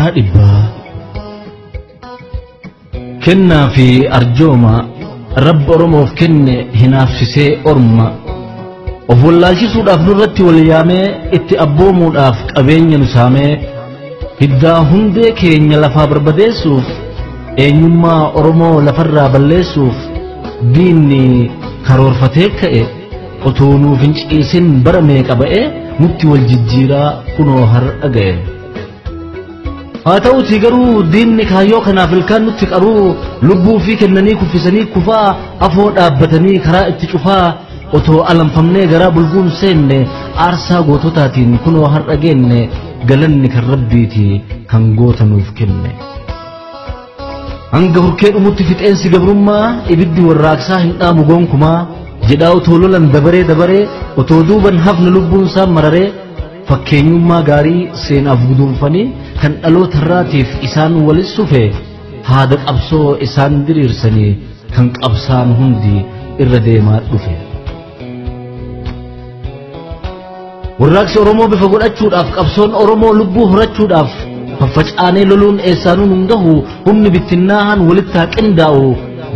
Jaarraa dhibbaa. Kennaa fi arjooma Rabbi Oromoof kenne hinaafsisee orma. Of wallaalchisuudhaaf nurratti wal yaamee itti abboomuudhaaf qabeenya nu saamee hiddaa hundee keenya lafaa barbadeessuuf eenyummaa Oromoo lafarraa balleessuuf diinni karoorfatee ka'e otoo nuuf hin ciisin bara meeqa ba'e nutti wal jijjiiraa kunoo har'a ga'e. Haa ta'uutii garuu diinni kaayyoo kanaaf ilkaan nutti qaruu lubbuu fi kennanii kuffisanii kufaa afoo dhaabbatanii karaa itti cufaa otoo alanfamnee garaa bulguun seenne aarsaa goototaatiin kunoo har'a geenne galanni kan Rabbiiti kan goota nuuf kenne. Hanga hurkee dhumutti fixeensi gabrummaa ibiddi warraaqsaa hin dhaamu gonkumaa jedhaa otoo lolan dabaree dabaree otoo duuban hafne lubbuun isaa mararee fakkeenyummaa gaarii seenaaf guduunfanii kan dhaloota irraatiif isaan walis sufe haada qabsoo isaan diriirsanii kan qabsaan hundi irra deemaa dhufe. Warraaqsi Oromoo bifa godhachuudhaaf qabsoon Oromoo lubbuu horachuudhaaf faffacaanee loluun eessaanuu nun gahu humni bittinnaahan walitti haa qindaa'u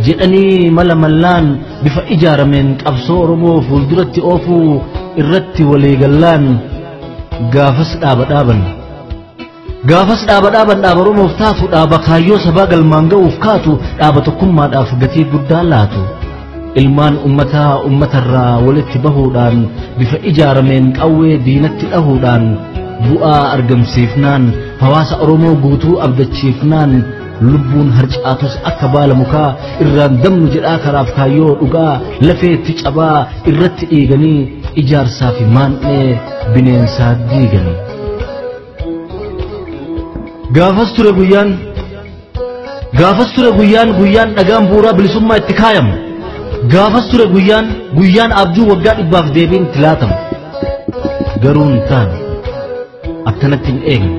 jedhanii mala mallaan bifa ijaarameen qabsoo Oromoo fuulduratti oofuu irratti waliigallaan gaafas dhaaba dhaaban. Gaafas dhaaba dhaaban dhaaba Oromoof taatu dhaaba kaayyoo sabaa galmaan ga'uuf kaatu dhaaba tokkummaadhaaf gatii guddaa laatu. Ilmaan ummataa ummatarraa walitti bahuudhaan bifa ijaarameen qawwee diinatti dhahuudhaan bu'aa argamsiifnaan hawaasa Oromoo guutuu abdachiifnaan lubbuun harcaatus akka baala mukaa irraan damnu jedhaa karaaf kaayyoo dhugaa lafeetti cabaa irratti dhiiganii ijaarsaa fi maan'ee bineensaa diiganii. Gaafas ture guyyaan guyyaan dhagaan bu'uuraa bilisummaa itti kaayamu. Gaafas ture guyyaan abjuu waggaa dhibbaaf deebiin itti laatamu. Garuu hin taane akkanatti hin eegne.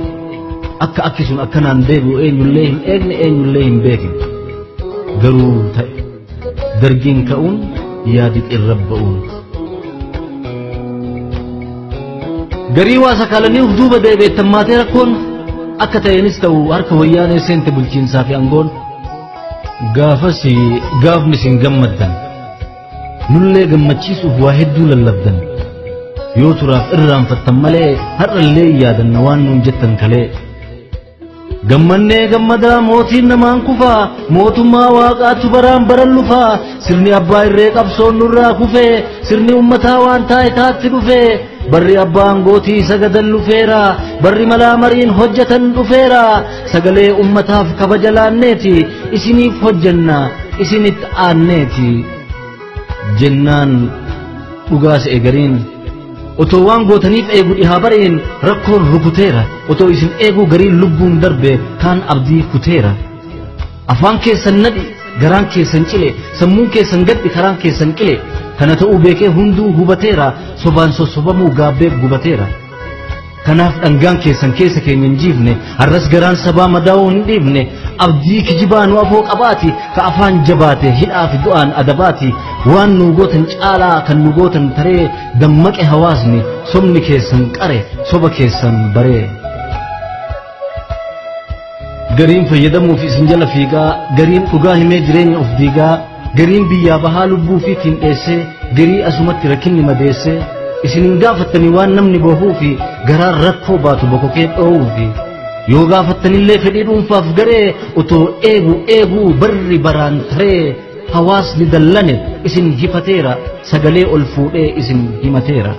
Akka akki sun akkanaan deebi'u eenyullee hin eegne eenyullee hin beekne. Garuu ta'e dargiin ka'uun yaadi irra ba'uun. Garii waa sakaalanii uf duuba deebi'eettammaatee rakkoon akka ta'eenis ta'u harka wayyaanee seente bulchiinsaa fi aangoon. Gaafas gaafni isin gammaddan nullee gammachiisuuf waa hedduu lallabdan yoo turaaf irraanfattan malee har'allee yaadanna waan nuun jettan kalee. Gammannee gammadaa mootiin namaan kufaa mootummaa waaqaatu baraan baran lufaa sirni abbaa irree qabsoon nurraa kufee sirni ummataa waan taa'etaatti dhufee barri abbaan gootii sagadan lufeera barri malaa mariin hojjetan dhufeera sagalee ummataaf kabaja laanneeti isiniif hojjenna isinitti aanneeti jennaan dhugaas eegariin otoo waan gootaniif eegu dhihaa bareen rakkoon rukuteera otoo isin eeguu gariin lubbuun darbe kaan abdii kuteera. Afaan keessan nadhi garaan keessan cile sammuun keessan gadhi karaan keessan qile kana ta'uu beekee hunduu hubateera sobaan sossobamuu gaabbeef gubateera. Kanaaf dhangaan keessan keessa keenya hin jiifne har'as garaan sabaa madaa'uu hin dhiifne abdii kijibaa nu afoo qabaati ka afaan jabaate hidhaa fi du'aan adabaati waan nu gootan caalaa kan nu gootan taree dammaqe hawaasni sobni keessan qare soba keessan baree. Gariin fayyadamuuf isin jala fiigaa gariin dhugaa himee jireenya of diigaa gariin biyyaa bahaa lubbuu fiitiin dheessee garii asumatti rakkinni madeessee isin hin gaafattanii waan namni bohuu fi garaan rakkoo baatu bokokee dhoowuu fi yoo gaafattanillee fedhii dhuunfaaf garee otoo eegu eeguu barri baraan taree hawaasni dallane isin hifateera sagalee ol fuudhee isin himateera.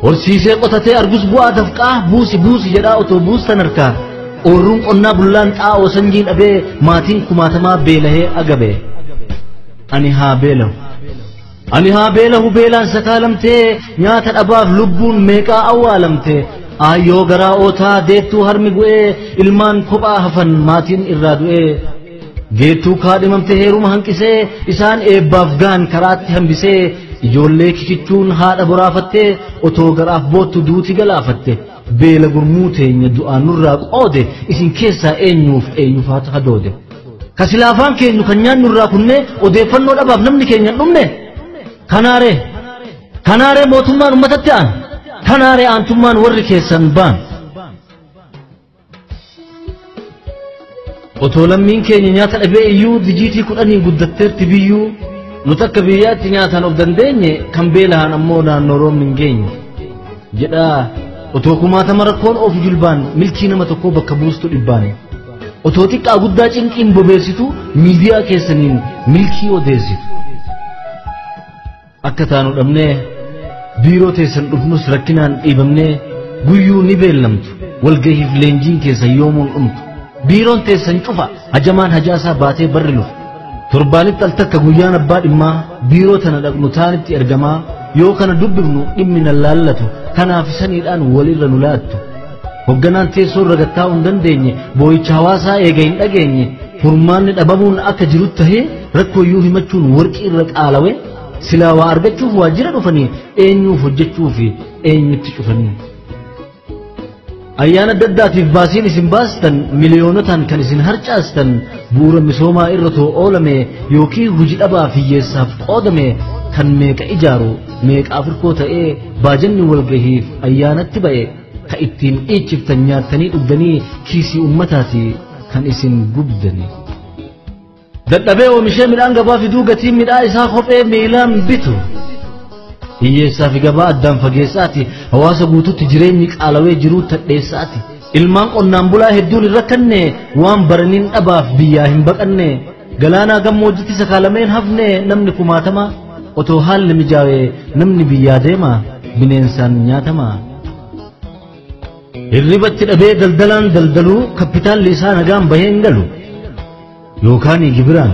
Horsiisee qotatee argus bu'aa dafqaa buusi buusi jedhaa otoo buustan harkaa oorruun qonnaa bullaan xaa'oo sanyii dhabee maatiin kumaatamaa beelahee agabe. Ani haa beelahu. Ani haa beelahu beelaan sakaalamtee nyaata dhabaaf lubbuun meeqaa awwaalamte aayyoo garaa ootaa deettuu harmi bu'ee ilmaan kophaa hafan maatiin irraa du'ee geettuu kaadhimamte heeruma hanqisee isaan eebbaaf gaan karaatti hambisee ijoollee kikichuun haadha boraafattee otoo garaaf boottu duuti galaafatte beela gurmuu teenya du'aan nurraa qoode isin keessaa eenyuuf eenyufaatu hadoode. Kasilaafaan keenyu kan nyaannu irraa kunnee odeeffannoo dhabaaf namni keenya hin dhumne. Kanaaree mootummaan uummatatti aan kanaaree aantummaan warri keessan baan. Otoo lammiin keenya nyaata dhabee iyyuu dijiitii 10 guddatteerti biyyuu nuti akka biyyaatti nyaataan of dandeenye kan beelahan ammoo naannoo roobni hin geenye. Jedhaa otoo kumaatama rakkoon of jilbaan milkii nama tokkoo bakka buustu dhibbaan. Otoo xiqqaa guddaa cinqiin bobeessitu miidiyaa keessaniin milkii odeessitu. Akka taanu dhabnee biiroo teessan dhufnus rakkinaan dhiibamnee guyyuu ni beellamtu walgahiif leenjiin keessan yoomuun dhumtu. Biiroon teessan cufa hajamaan hajaasaa baatee barri lufu. Torbaanitti al takka guyyaan abbaa dhimmaa biiroo tana dhaqnu taanitti ergamaa yoo kana dubbifnu dhimmi nan laallatu kanaaf saniidhaan walirra nu laattu. Hogganaan teessoo irra gattaa'uu hin dandeenye boo'icha hawaasaa eega hin dhageenye furmaanni dhabamuun akka jiru tahee rakkooyyuu himachuun warqii irra qaalawe silaa waa argachuuf waajjira dhufanii eenyuuf hojjechuu fi eenyutti cufanii. Ayyaana adda addaatiif baasiin isin baastan miliyoonotaan kan isin harcaastan bu'uura misoomaa irra too oolame yookiin hojii dhabaa hiyyeessaaf qoodame kan meeqa ijaaru meeqa afirkoo ta'ee baajanni walgahiif ayyaanatti ba'e ka ittiin dhiichiftan nyaattanii dhugdanii kiisii ummataati kan isin gubdani. Dadhabee oomishee midhaan gabaa fiduu gatiin midhaa isaa kophee miilaan bitu. Hiyyeessaa fi gabaa addaan fageessaati hawaasa guutuutti jireenyi qaalawee jiruu tadheessaati. Ilmaan qonnaan bulaa hedduun hin rakkanne waan baraniin dhabaaf biyyaa hin baqanne galaanaa gammoojjitti sakaalameen hafne namni kumaatama otoo haalli mijaawee namni biyyaa deema bineensaan nyaatama. Hirribatti dhabee daldalaan daldaluu kappitaalli isaa nagaan bahee hin galu. Yookaan gibiraan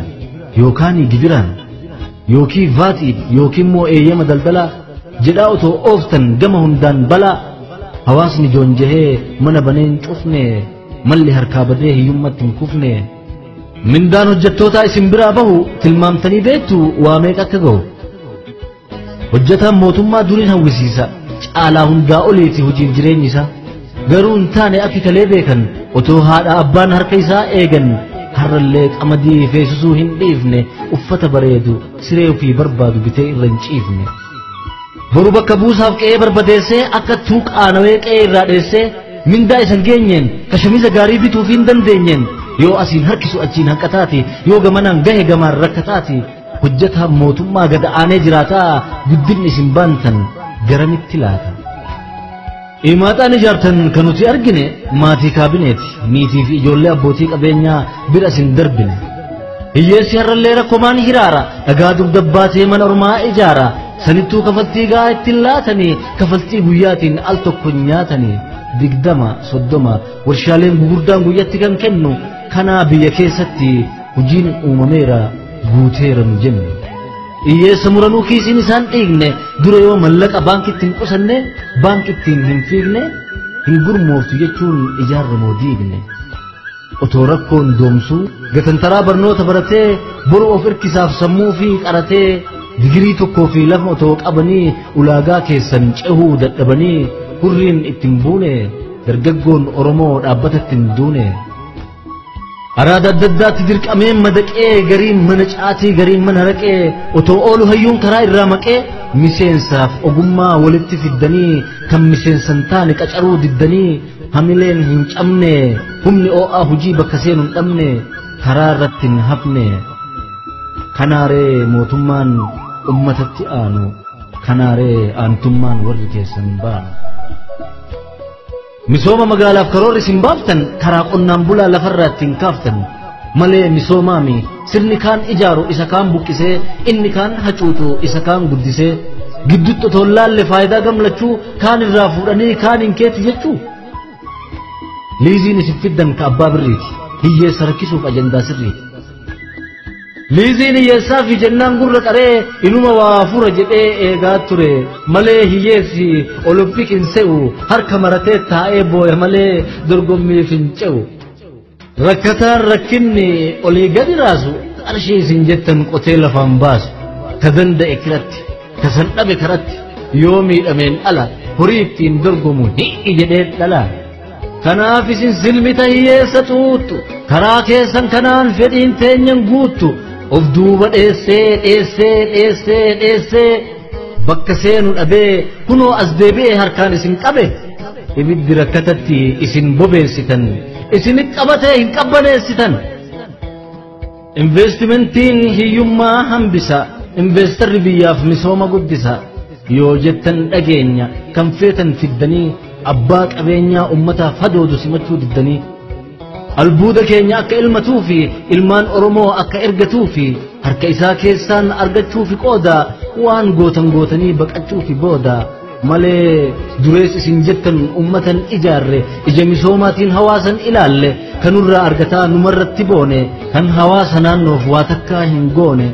yookaan gibiraan yookiin vaatiin yookiin immoo eeyyama daldalaa jedhaa otoo ooftan gama hundaan balaa hawaasni joonjahee mana baneen cufne malli harkaa badee hiyyummatti hin kufne. Mindaan hojjettootaa isin biraa bahu tilmaamtanii beektu waa meeqa akka gahu. Hojjetaan mootummaa duriin hawwisiisa caalaa hundaa oliiti hojiif jireenyi isaa. Garuu hin taane akki kalee beekan otoo haadha abbaan harka isaa eegan har'allee qamadii feesisuu hin dhiifne uffata bareedu siree ofii barbaadu bitee irra hin ciifne. Boru bakka buusaaf qe'ee barbadeessee akka tuuqaanawee qe'ee irraa dheessee mindaa isan geenyeen kashamiza gaarii bituuf hin dandeenyeen yoo asiin harkisu achiin hanqataati yoo gamanaan gahe gamaan rakkataati hojjetaan mootummaa gad aanee jiraataa guddinni isin baantan garamitti laata. Himaaxaan ijaartan kan nuti argine maatii kaabineeti niitii fi ijoollee abbootii qabeenyaa bira isin darbine. Hiyyeessi har'allee rakkomaan hiraara dhagaa dugda baatee mana ormaa ijaara sanittuu kafaltii gahaa ittiin laatanii kafaltii guyyaatiin al tokko nyaatanii 20 30 warshaaleen gugurdaan guyyatti kan kennu kanaa biyya keessatti hojiin uumameera guuteera nu jenne. Hiyyeessa muranuu kiisiin isaan dhiigne dura yoo mallaqa baankitti hin qusanne baankittiin hin fiigne hin gurmooftu jechuun ijaarra moo diigne. Otoo rakkoon doomsuu gatantaraa barnoota baratee boru of irkisaaf sammuu fi qaratee digirii 1 fi 2 otoo qabanii ulaagaa keessan cehuu dadhabanii hurriin ittiin buune dargaggoon Oromoo dhaabbata ittiin duune. Araada adda addaatti dirqamee madaqee gariin mana caatii gariin mana raqee otoo oolu hayyuun karaa irraa maqee miseensaaf ogummaa walitti fiddanii kan miseensan taane qacaruu diddanii hamileen hin cabne humni oo'aa hojii bakka seenu hin dhabne karaa irratti hin hafne. Kanaaree mootummaan ummatatti aanu kanaaree aantummaan warri keessan baanu. Misooma magaalaaf karoorri isin baaftan karaa qonnaan bulaa lafarraa ittiin kaaftan malee misoomaami sirni kaan ijaaru isa kaan buqqisee inni kaan hacuucu isa kaan guddisee gidduutti otoo hin laalle faayidaa gamlachuu kaan irraa fuudhanii kaan hin keetu jechuu. Liiziin isin fiddan ka abbaa birriiti hiyyeessa rakkisuuf ajandaa sirriiti. Liiziin hiyyeessaa fi jennaan gurra qaree inuma waa fura jedhee eegaa ture malee hiyyeessi olompik hin se'u harka maratee taa'ee booya malee dorgommiif hin ce'u. Rakkataan rakkinni olii gadi raasu qarshii isin jettan qotee lafaan baasu ka danda'e kiratti ka san dhabe karatti yoo miidhameen ala horii ittiin dorgomu hi'i jedhee dhala. Kanaaf isin silmita hiyyeessa xuuttu karaa keessan kanaan fedhiin teenyan guuttu of duuba dheessee dheessee dheessee dheessee bakka seenu dhabee kunoo as deebi'ee harkaan isin qabe ibiddi rakkatatti isin bobeessitan isin qabatee hin qabbaneessitan. Investimentiin hiyyummaa hambisa, investarri biyyaaf misooma guddisa. Yoo jettan dhageenya kan feetan fiddanii abbaa qabeenyaa ummataaf hadoodu simachuu diddanii. Albuuda keenya akka ilmatuu fi ilmaan Oromoo akka ergatuu fi harka isaa keessaan argachuu fi qooda waan gootan gootanii baqachuu fi booda malee durees isin jettan ummatan ijaarre ija misoomaatiin hawaasan ilaalle kanurraa argataa numarratti boone kan hawaasa naannoof waa takkaa hin goone.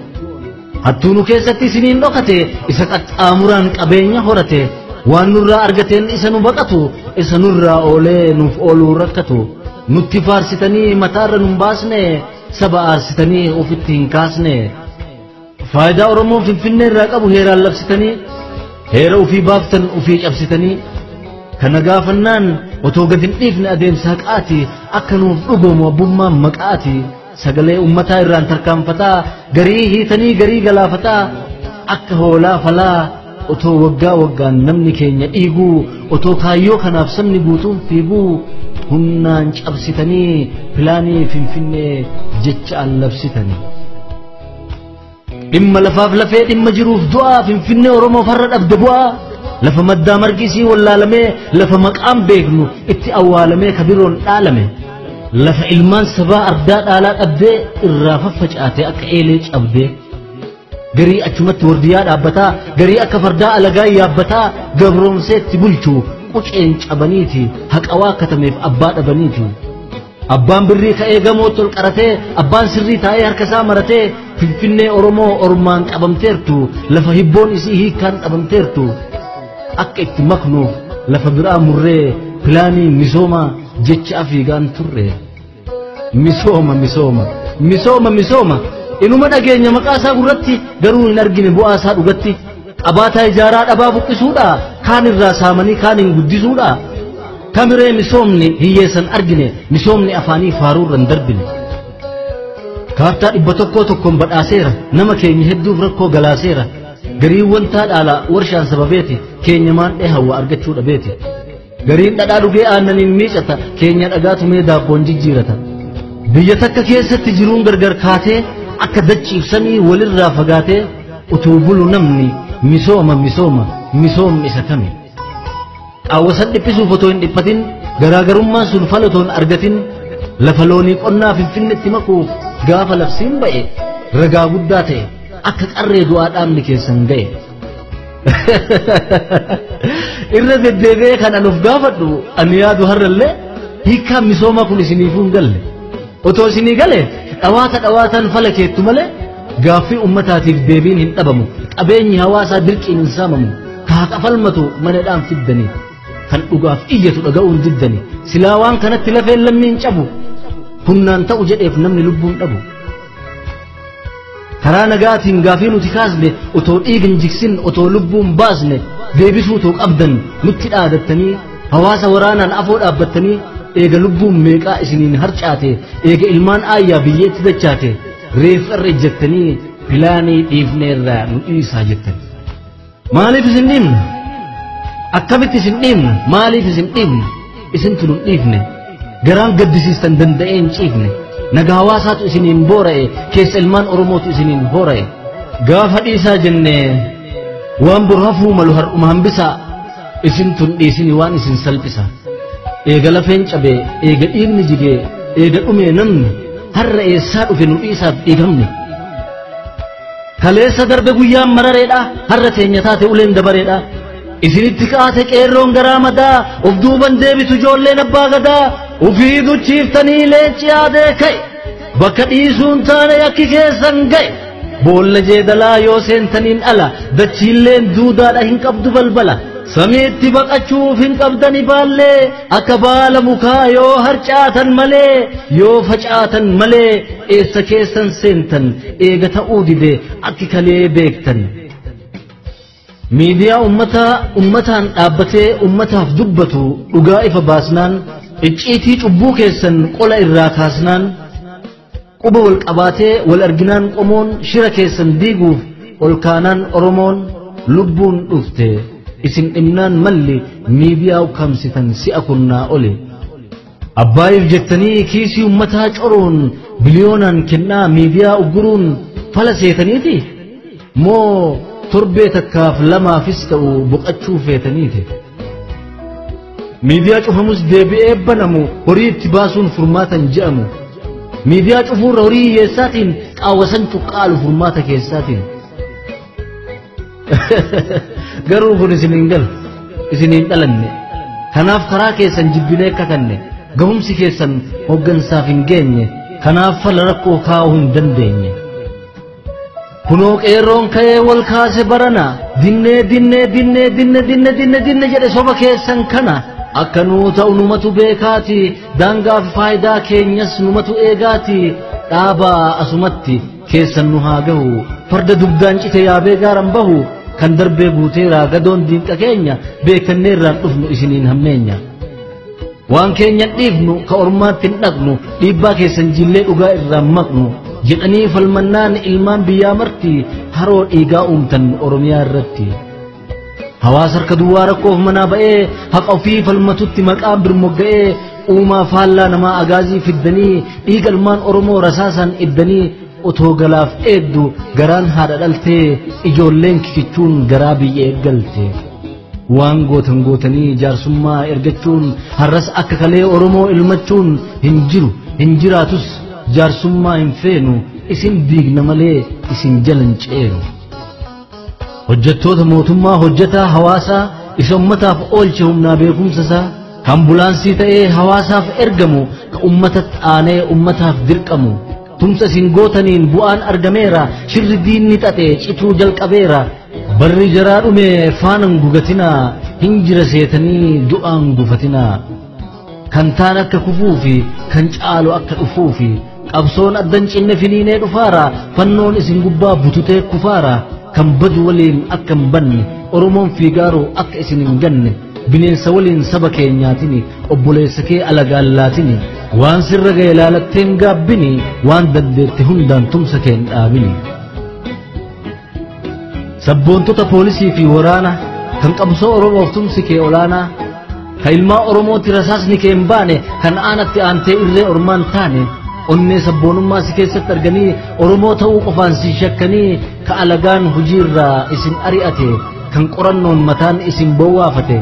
Hattuu nu keessatti isiniin dhokate isa qaxxaamuraan qabeenya horate waan nurraa argateen isa nu baqatu isa nurraa oolee nuuf ooluu rakkatu. Nutti faarsitanii mataarra nun baasne saba aarsitanii ofitti hin kaasne. Faayidaa Oromoon Finfinnee irraa qabu heeraan labsitanii heera ofii baaftan ofii cabsitanii kana gaafannaan otoo gad hin dhiifne adeemsa haqaati akka nuuf dhugoomu abbummaan maqaati sagalee ummataa irraan tarkaanfataa garii hiitanii garii galaafataa akka hoolaa falaa otoo waggaa waggaan namni keenya dhiiguu otoo kaayyoo kanaaf sabni guutuun fiiguu humnaan cabsitanii pilaanii Finfinnee jecha allabsitanii. Dhimma lafaaf lafee dhimma jiruuf du'aa Finfinnee Oromoo farra dhabde bu'aa lafa maddaa margisii wallaalamee lafa maqaan beeknu itti awwaalamee kabiroon dhaalame lafa ilmaan sabaa ardaa dhaalaa dhabdee irraa faffacaate akka eelee cabdee garii achumatti wardiyaa dhaabbataa garii akka fardaa alagaa yaabbataa gabroomseetti bulchu quceen cabaniiti haqa waa katameef abbaa dhabaniiti. Abbaan birrii ka'ee gamoo ol qaratee abbaan sirrii taa'ee harka isaa maratee Finfinnee Oromoo ormaan qabamteertu lafa hibboon isii hiikkaan dhabamteertu akka itti maknuuf lafa biraa murree pilaanii misooma jecha afiigaan turre. Misooma misooma misooma misooma inuma dhageenya maqaa isaa gurratti garuu hin argine bu'aa isaa dhugatti qabaataa ijaaraa dhabaa buqqisuudha kaan irraa saamanii kaan hin guddisuudha. Kamiree misoomni hiyyeessan argine misoomni afaanii faaruurra hin darbine. Kaartaa 101 badhaaseera nama keenya hedduuf rakkoo galaaseera gariin wantaa dhaala warshaan sababeeti keenya maandhee hawwa argachuu dhabeeti. Gariin dhadhaa dhugee aannaniin miicata keenya dhagaa tumee daabboon jijjiirata. Biyya takka keessatti jiruun gargar kaatee akka dachiif samii walirraa fagaatee utuu bulu namni misooma misooma misoomni isa kami. Qaawwasan dhiphisuuf otoo hin dhiphatin garaagarummaan sun fala otoo hin argatin lafa loonii qonnaa Finfinneetti makuuf gaafa labsiin ba'e ragaa guddaa ta'e akka qarree du'aa dhaabni keessan ga'e. Irra deddeebi'ee kan an of gaafadhu ani yaadu har'allee hiikkaan misoomaa kun isiniifuu hin galle. Otoo isinii gale dhawaata dhawaataan fala keettu malee gaaffii ummataatiif deebiin hin dhabamu qabeenyi hawaasaa dirqiin hin saamamu ka falmatu manadhaan fiddanii kan dhugaaf iyyatu dhaga'uun diddanii silaa waan kanatti lafeen lammiin cabu hunnaan ta'u jedheef namni lubbuun dhabu. Karaa nagaatiin gaafii nuti kaasne otoo dhiigin jigsin otoo lubbuun baasne deebisuu otoo qabdan nutti dhaadattanii hawaasa waraanaan afoo dhaabbattanii eega lubbuun meeqaa isiniin harcaate eega ilmaan aayyaa biyyeetti dachaate reeffa irra ejjettanii pilaanii dhiifneerraa nu dhiisaa jettan. Maaliif isin dhiibna? Akkamitti isin dhiibna? Maaliif isin dhiibna? Isintu nu dhiifne. Garaan gaddisiistan danda'ee hin ciifne. Nagaa hawaasaatu isiniin boora'e keessa ilmaan Oromootu isiniin boora'e. Gaafa dhiisaa jennee waan bor hafuu malu har'uma hambisaa isin tun dhiisini waan isin salphisa. Eega lafeen cabee, eega dhiigni jigee, eega dhumee namni har'a eessaa dhufe nu dhiisaaf dhiigamne. Kaleessa darbe guyyaan marareedha har'a teenya taate uleen dabareedha. Isinitti kaate qeerroon garaa madaa of duuban deebitu ijoolleen abbaa gadaa ufii duchiiftanii leenci yaadee ka'e bakka dhiisuun taane yakki keessan ga'e boolla jeedalaa yoo seentaniin ala dachiilleen duudaadha hin qabdu balbala samiitti baqachuuf hin qabdani baallee akka baala mukaa yoo harcaatan malee yoo facaatan malee eessa keessan seentan eega ta'uu dide akki kalee beektan. Miidiyaa ummataa ummataan dhaabbatee ummataaf dubbatu dhugaa ifa baasnaan icciitii cubbuu keessan qola irraa kaasnaan quba wal qabaatee wal arginaan qomoon shira keessan diiguuf ol kaanaan Oromoon lubbuun dhufte isin dhimnaan malli miidiyaa ukkaamsitan si'a kunnaa ole. Abbaayiif jettanii kiisii ummataa coruun Biliyoonaan kennaa miidiyaa ugguruun fala seetaniiti moo torbee takkaaf lamaafis ta'u boqachuu feetaniiti. Miidiyaa cufamus deebi'ee banamu horii itti baasuun furmaatan je'amu. Miidiyaa cufuurra horii hiyyeessaatiin qaawwasan cuqqaalu furmaata keessaatiin. Garuu kun isin hin galu, isin hin dhalanne. Kanaaf karaa keessan jibbinee kakanne, gahumsi keessan hooggansaaf hin geenye, kanaaf fala rakkoo kaa'uu hin dandeenye. Kunoo qeerroon ka'ee wal kaase barana, dinnee dinnee dinnee dinne dinne dinne dinne jedhe soba keessan kana. Akka nuu ta'u numatu beekaati, daangaa fi faayidaa keenyas numatu eegaati, dhaabaa asumatti keessan nu haa gahu, farda dugdaan cite yaabee gaaran bahu, kan darbee guuteeraa gadoon diinqa keenya beekanneerraan dhufnu isiniin hammeenya. Waan keenya dhiifnu ka ormaatti hin dhaqnu, dhiibbaa keessan jillee dhugaa irraan maqnu, jedhanii falmannaan ilmaan biyyaa marti haroo dhiigaa uumtan Oromiyaa irratti. Hawaasa harka duwwaa rakkoof manaa ba'ee haqa ofii falmatutti maqaan birmogga'ee uumaa faallaa namaa agaazii fiddanii dhiiga ilmaan Oromoo rasaasaan iddanii otoo galaaf eegdu garaan haadha dhaltee ijoolleen kikichuun garaa biyya eeggalte. Waan gootan gootanii jaarsummaa ergachuun har'as akka kalee Oromoo ilmachuun hin jiru hin jiraatus jaarsummaa hin feenu isin diigna malee isin jalan ceenu. Hojjettoota mootummaa hojjetaa hawaasaa isa ummataaf oolche humnaa beekumsa isaa kan ambulaansii ta'ee hawaasaaf ergamu ka ummata aanee ummataaf dirqamu tumsa isin gootaniin bu'aan argameera shirri diinni xaxe cituu jalqabeera barri jaraa dhume faanan gugatinaa hin jira seetanii du'aan gufatinaa kan taan akka kufuufi kan caalu akka dhufuufi qabsoon addan cinne finiinee dhufaara fannoon isin gubbaa bututee kufaara kan badu waliin akka hin banne Oromoon fiigaaroo akka isin hin ganne bineensa waliin saba keenyaatini obboleessa kee alagallaatini waan sirra ga'e laalatteen gaabbini waan dandeette hundaan tumsa kee hin dhaabini. Sabboontota poolisii fi waraana kan qabsoo Oromoof tumsi kee olaanaa kan ilmaa Oromootti rasaasni kee hin baane kan aanatti aantee irree ormaan taane onnee sabboonummaa si keessatti arganii Oromoo ta'uu qofaan si shakkanii ka alagaan hojiirraa isin ari'ate kan qorannoon mataan isin bowwaafate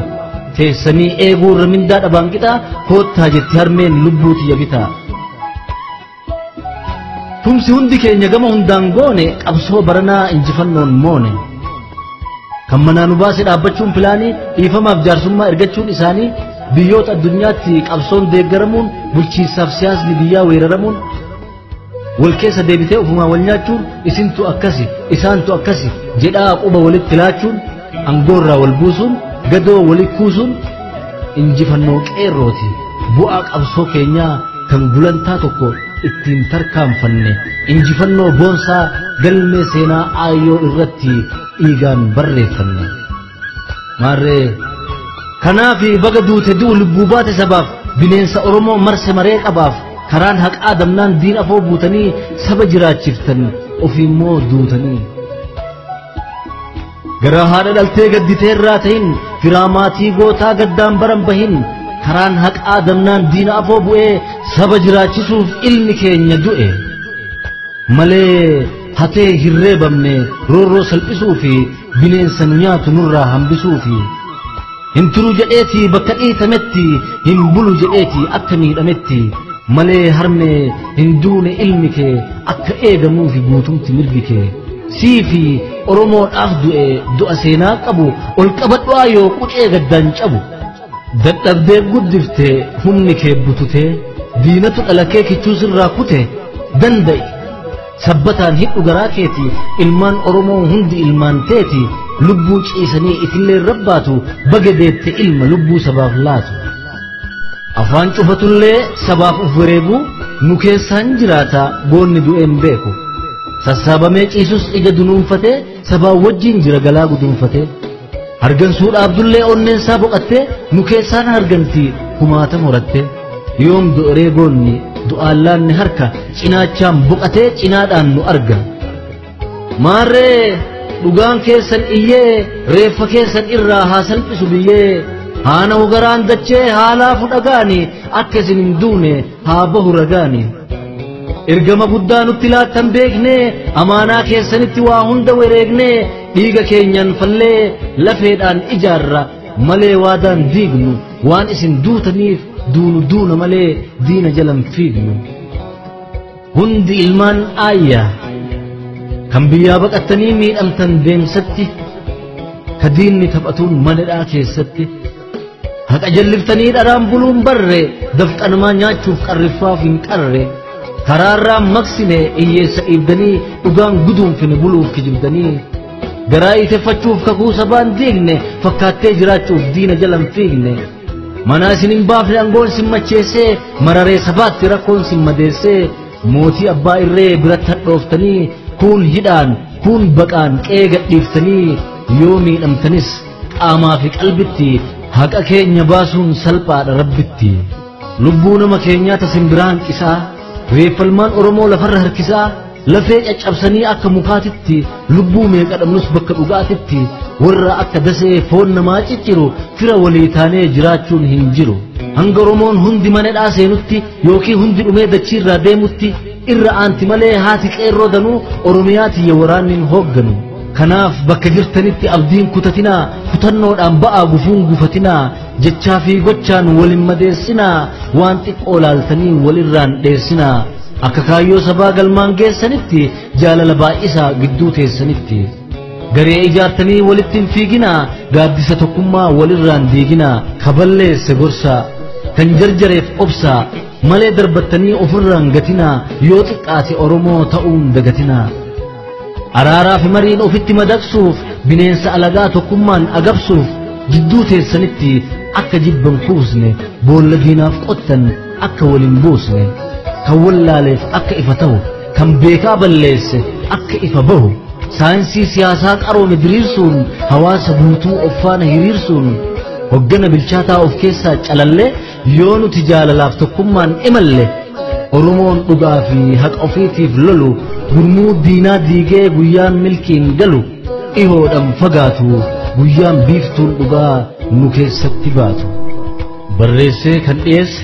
teessanii eeguurra mindaa dhabaan qixaa koottaa jetti harmeen lubbuu tiyya bitaa. Tumsi hundi keenya gama hundaan goone qabsoo baranaa injifannoon moone. Kan manaa nu baase dhaabbachuun pilaanii dhiifamaaf jaarsummaa ergachuun isaanii biyyoota addunyaatti qabsoon deeggaramuun bulchiinsaaf siyaasni biyyaa weeraramuun wal keessa deebitee ofumaa wal nyaachuun isintu akkasi isaantu akkasi jedhaa quba walitti laachuun angoorraa wal buusuun gadoo walitti kuusuun injifannoo qeerrooti bu'aa qabsoo keenyaa kan gulantaa tokko ittiin tarkaanfanne injifannoo boonsaa galmee seenaa aayyoo irratti dhiigaan barreeffanne. Maarree kanaaf baga duute du'u lubbuu baate sabaaf bineensa Oromoo marse maree qabaaf karaan haqaa damnaan diin afoo buutanii saba jiraachiftan ofiimmoo duutanii. Garaa haadha dhaltee gadditeerraa ta'in firaa maatii gootaa gaddaan baran bahin karaan haqaa damnaan diina afoo bu'ee saba jiraachisuuf ilmi keenya du'e. Malee hatee hirreebamne roorroo salphisuu fi bineensa nu nyaatu nurraa hambisuu fi hin turu jedheeti bakka dhiitametti hin bulu jedheeti akka miidhametti malee harmee hin duune ilmi kee akka eegamuufi guutumti mirgi kee sii fi Oromoodhaaf du'e du'a seenaa qabu ol qabadhu yoo qucee gaddaan cabu dadhabdee guddifte humni kee bututee diinatu dhala kee kichuu sirraa kute danda'i sabbataan hidhu garaa keeti ilmaan Oromoo hundi ilmaan teeti lubbuu ciisanii itillee rabbaatu baga deette ilma lubbuu sabaaf laatu. Afaan cufatullee sabaaf uf wareegu nu keessaan jiraata goonni du'een beeku. Sassaabamee ciisus ija dunuunfatee sabaa wajjin jira galaa guduunfatee. Hargansuu dhaabdullee onneensaa boqattee nu keessaan hargantii kumaatama horattee. Yoom du'eree goonni du'aallaanni harka cinaachaan boqatee cinaadhaan nu arga. Maarree dhugaan keessan iyyee reeffa keessan irraa haa salphisu biyyee haana hogaraan dachee haa laafu dhagaani akka isin hin duune haa bahu ragaani. Ergama guddaa nutti laattan beeknee amaanaa keessanitti waa hunda wareegnee dhiiga keenyan fallee lafeedhaan ijaarra malee waadaan diignu waan isin duutaniif duunu duuna malee diina jalan fiignu. Hundi ilmaan aayyaa kan biyyaa baqattanii miidhamtan deemsatti ka diinni taphatuun manadhaa keessatti haqa jalliftanii dharaan buluun barre dafqanamaa nyaachuuf qarriffaaf hin qarre karaarraa maqsine hiyyeessa dhiibdanii dhugaan guduunfine buluuf kijibdanii garaa iteffachuuf kakuu sabaan diigne fakkaattee jiraachuuf diina jalan fiigne manaa isin hin baafne aangoon sin macheessee mararee sabaatti rakkoon sin madeessee mootii abbaa irree biratti hadhooftanii kuun hidhaan kuun baqaan qe'ee gadhiiftanii yoo miidhamtanis qaamaa fi qalbitti haqa keenya baasuun salphaadha rabbitti. Lubbuu nama keenyaa tasin biraan qisaa reeffalmaan Oromoo lafarra harkisaa lafee caccabsanii akka mukaatitti lubbuu meeqa dhabnus bakka dhugaatitti warra akka dasee foon namaa cicciru fira walii taanee jiraachuun hin jiru. Hanga Oromoon hundi manadhaa seenutti yookiin hundi dhumee dachiirraa deemutti irra aanti malee haati qeerroo danuu Oromiyaa tiyya waraannin hoogganu. Kanaaf bakka jirtanitti abdiin kutatinaa kutannoodhaan ba'aa gufuun gufatinaa jechaa fi gochaan walin madeessinaa waan xiqqoo laaltanii walirraan dheessinaa akka kaayyoo sabaa galmaan geessanitti jaalala baay'isaa gidduu teessanitti. Garee ijaartanii walitti hin fiiginaa gaaddisa tokkummaa walirraan diiginaa kaballeesse gorsaa kan jarjareef obsaa malee darbattanii ofirraan gatinaa yoo xiqqaate Oromoo ta'uun dagatinaa. Araaraa fi mariin ofitti madaqsuuf bineensa alagaa tokkummaan agabsuuf jidduu teessanitti akka jibban kuusne boolla diinaaf qottan akka waliin buusne kan wallaaleef akka ifa ta'u kan beekaa balleesse akka ifa bahu saayinsii siyaasaa qaroome diriirsuun hawaasa guutuu of faana hiriirsuun hoggana bilchaataa of keessaa calallee yoo nuti jaalalaaf tokkummaan imalle Oromoon dhugaa fi haqa ofiitiif lolu gurmuu diinaa diigee guyyaan milkiin galu dhihoodhaan fagaatu guyyaan biiftuun dhugaa nu keessatti baatu. Barreessee kan dhiyeesse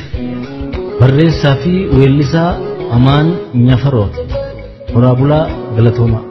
barreessaa fi weellisaa Amaan Nyafarooti. Horaa bulaa galatoomaa.